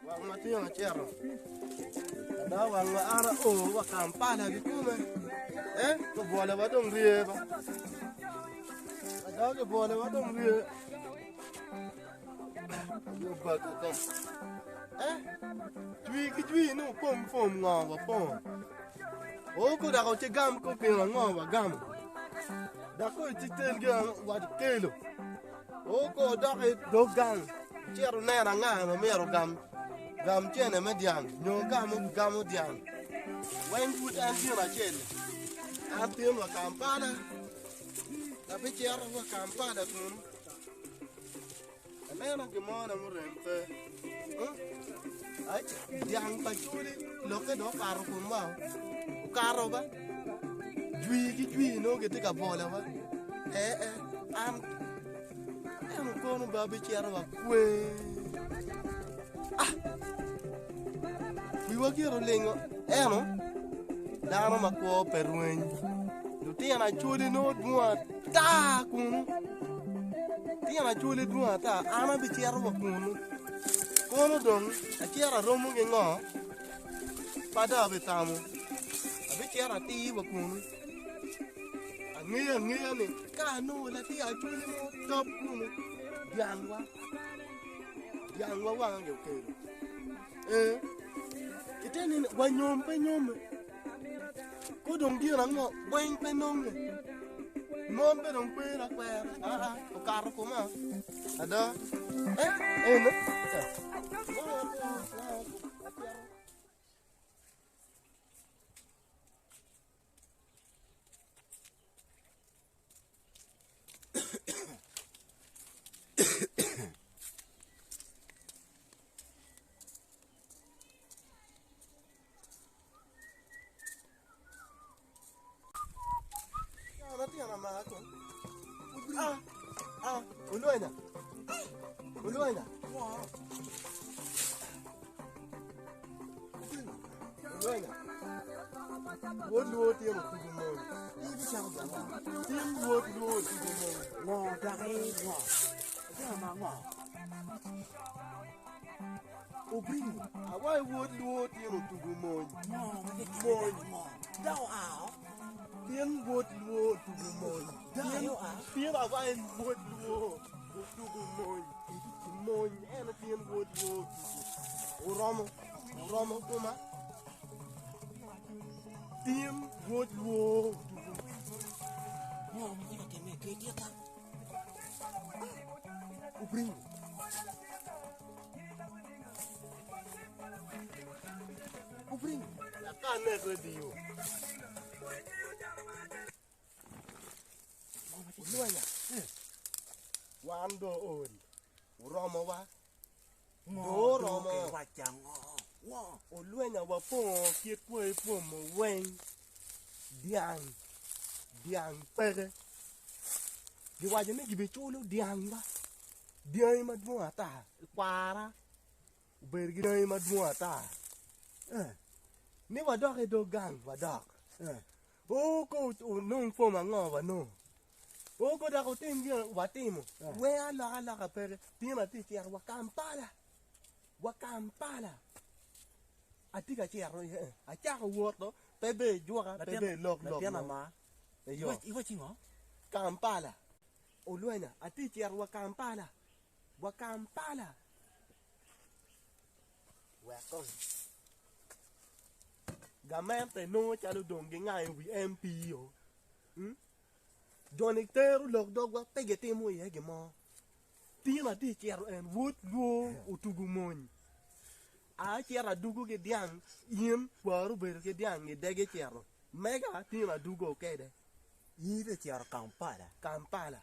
Wang matino acito ada wang ma an ao wa Kampala kikome eh gubwolowa dong rye ba ada gibwolowa dong rye eh jwi ki jwi ni wupong pom ngo wapongo o ko dok ci gam ko gin ango wagamo dok ko ci tel gin ango wakelo o ko dok i dog gang cito neno anga ma myero ogam gam cene me dyang nyo gamo gamo dyang weng pud en gin acel an tin wa Kampala abicito wa Kampala kunu Aneno gin mo na murem pe. Dyang pa culi lokke dong okato komwa okato ba jwi ki jwi nongo gitye ka bolowa ee an ento kono be abicito wa kwe ah wiwa gire olingo ento dano ma kwo pe rweny lutino acholi nongo dwong ata kunu Tyen acwali dwong ata, an abicito wa kunnu. Kono dong acito aromo ki ngo? Pe dong abitamo. Abicito atir wa kunnu. Angeyo angeya ni ka anongo latin acwali mo top kunnu, dyangwa, dyangwa wanga okelo. Ee, ite ni wa nyom pe nyomme. Ko dong gin ango weng pe nonge. Mon be dong kwero akwera. Aa, okato koma. Ada. Eh, eno. Ulwenya. Ulwenya. Ulwenya. Wod luo tye otugo mon. Tim wod luo otugo mon. Ngo daki ngo? Atye ma ngo? Obringo. Awai wod luo tye otugo mony. Ngo ma tye Mony. Ngo. Dako oa. Tin wod luo otugo mony. Dako oa. Tin awai wod luo otugo mony. Mony en tin wod luo otugo. Oromo. Oromo kuma. Tin wod luo otugo. Ngo ma tye ka timme ki tita? Obringo. Obringo. Aka nek radio. Ulwenya. Wan do ol. Oromowa. Ngo Do oromo. ke waca ngo? Ngo. Olwenya wapongo kit kwai pwomo weng. Dyang. Dyang peke. Giwaco ni gibiculo dyang ba. Dyangi madwong ata. Kwara obedo ki dyangi madwong ata. Eh. Ni wadok i dog gang wadok. Eh. O ko onong pom ango wanongo. O ko dok otim gin watimo. Eh. Weng aloka aloka peke. Tin atye cito wa Kampala. Wa Kampala. Atye ka cito iye. Acako woto pe be ijuka pe be ilok lok Latin mo. ama. Eyo. Iwaci ngo? Kampala. Olwenya atye cito wa Kampala. Wa Kampala. Wek kong. Gamente nongo calo dong gingayo wi MP o. Hmm? Joni tero lok dogwa pe gitimo iye gin mo. Tin atye cito en wod lwo otugo mony. A cito adugo ki dyang in kwaru obedo ki dyang idegi cito. Mega tin adugo kede. In itye cito Kampala. Kampala.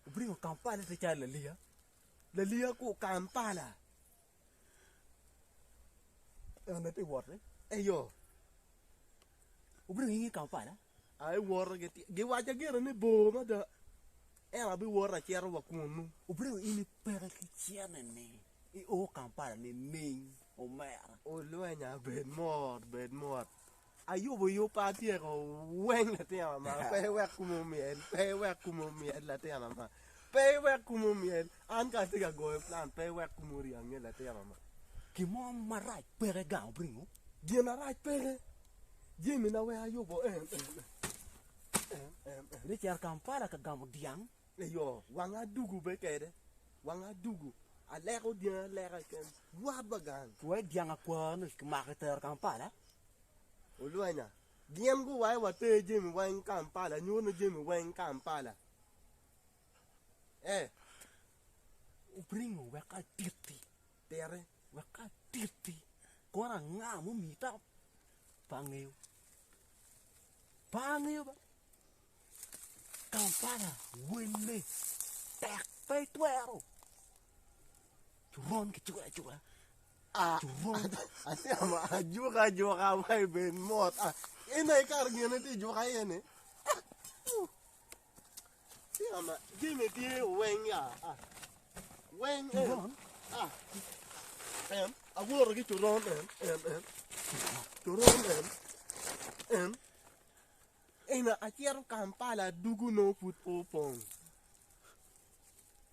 Obringo Kampala tye calo laliya. Laliya ku Kampala. En tye wot-ti. Eyo. Obringo in i Kampala. Ai woto giwaco gire ni bor mada. Ento abiwoto acito wa kunnu. Obringo in ipeke ki cene-ni i o Kampala nining omera? Olwenya bed mot, bed mot. Ayubo yub pe atyeko weng latin ama pe iwek kome omyel pe iwek kome omyel latin ama pe iwek kome omyel an ka atye ka goyo plan pe iwek kome oryange latin ama. Gin mo marac peke gang obringo. Gin arac peke. Jami na weng ayubo en en en en en. Ni cito Kampala ka gamo dyang. Eyo, wang adugu be kede. Wang adugu. Aleko dyangi aleka keken. Wat ba gang. Wai dyang akwar ni kimako itero Kampala. Olwenya. Gin guwaco water jami weng Kampala, nyuto ni jami weng Kampala. Eh. Obringo wek atitti. Titi. Wek atitti kono anga mumiyi tam? Pe angeyo. Pe angeyo ba. Kampala welle tek pe itwero. Coron kiculo acula. Coron. Atyamo ajuka ajuka wa i bed mot. In aye kare gin itye ijuka iye ni. Tyama jami tye weng ya. Weng en. En awoto ki coron en en en. Coron en en. Ena acito Kampala adugu nongo pud pe opong.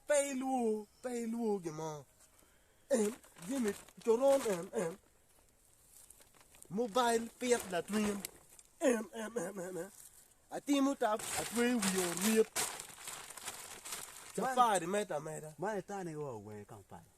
Pe ilwor, pe ilwor gin mo. En jami coron en en mobile pit latwin en en en en en atimo tap atweyo wiye orwit cafari medde ameda. Man itane wa weng i Kampala.